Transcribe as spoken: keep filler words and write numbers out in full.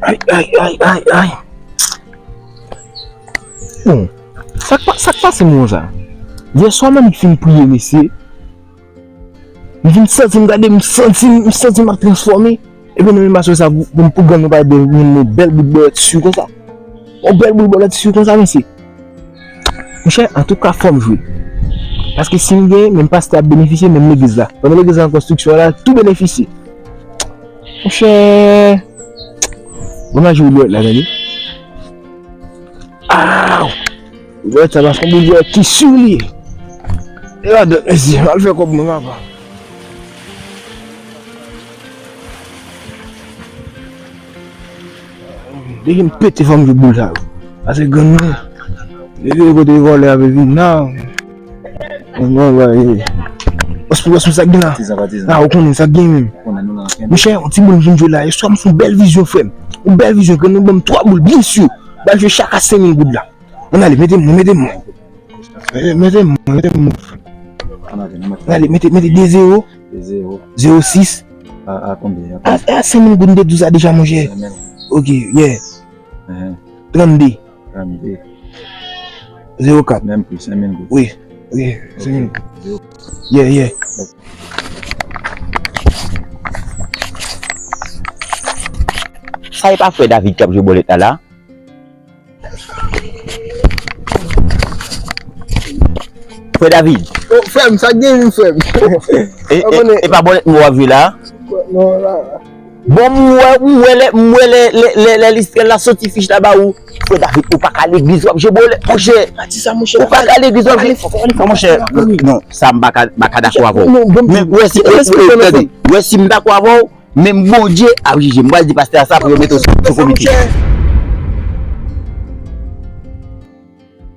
Ay, ay, ay, ay, ay. Bon, sa k pa, sa k pase m konsa? Yè swa m annik fin priye, mesye. M vin santi m gade, m santi m, m santi m ap transfòme. Epi nan menm aswè sa, pou, pou, pou grann nou pa de yon bèl bout bòlèt si konsa. Yon bèl bout bòlèt si konsa, mesye. Monchè, antouka, fò m jwe. Paske si m genyen, menm pastè ap benefisye, menm legliz la. Pandan legliz la an konstriksyon la, tou benefisye. Monchè, bon, m a jwe bout bòlèt la, tande. Aw! Bout bòlèt sa, paske yon bout bòlèt ki si li ye. E ladan, mesye, m al fè kòb mwen, papa. Depi m pete fò m jwe boul sa yo. Pase grann mwen. Depi kote vòlè a vin la. Mwen ba e. Bòs pou bòs, sa k gen la? Patizan, patizan. Ah, ou konnen sa k gen menm. Konnen nou nan anfen. Monchè, yon ti boul m vin jwe la. Yè swa m fè yon bèl vizyon, frè m. Yon bèl vizyon, grann mwen ban m twa boul, byen si. Ba jwe chak a senk mil goud la. Ann ale, mete m, mete m. Mete, mete m, mete m. Ann ale, mete, mete de zewo. De zewo. Zewo sis. A, a konbyen? A, a senk mil goud, m te di w sa deja, monchè. Senk mil. Ok, yeah. Ehe. Trannde. Trannde. Zewo kat. Menm pri, senk mil goud. Wi, wi, senk mil. Ok. Zewo. Yeah, yeah. Sa e pa frè David k ap jwe bòlèt la la? Frè David. Oh, frè m, sa gen wi, frè m. E, e, e pa bòlèt nou w ap jwe la? Non, la. Bon, m wè, m wè lè, m wè lè, lè, lè, lè Listrèl la soti fich la ba ou. Frè David, ou pa ka legliz w ap jwe bòlèt, monchè. Pa di sa, monchè. Ou pa ka legliz w ap jwe. Monchè, non, sa m pa ka, pa ka dakò avè w. Men, wè si, wè si m dakò avè w, menm Bondye ap jije. M pral di pastè a sa pou yo mete w sou, sou komite.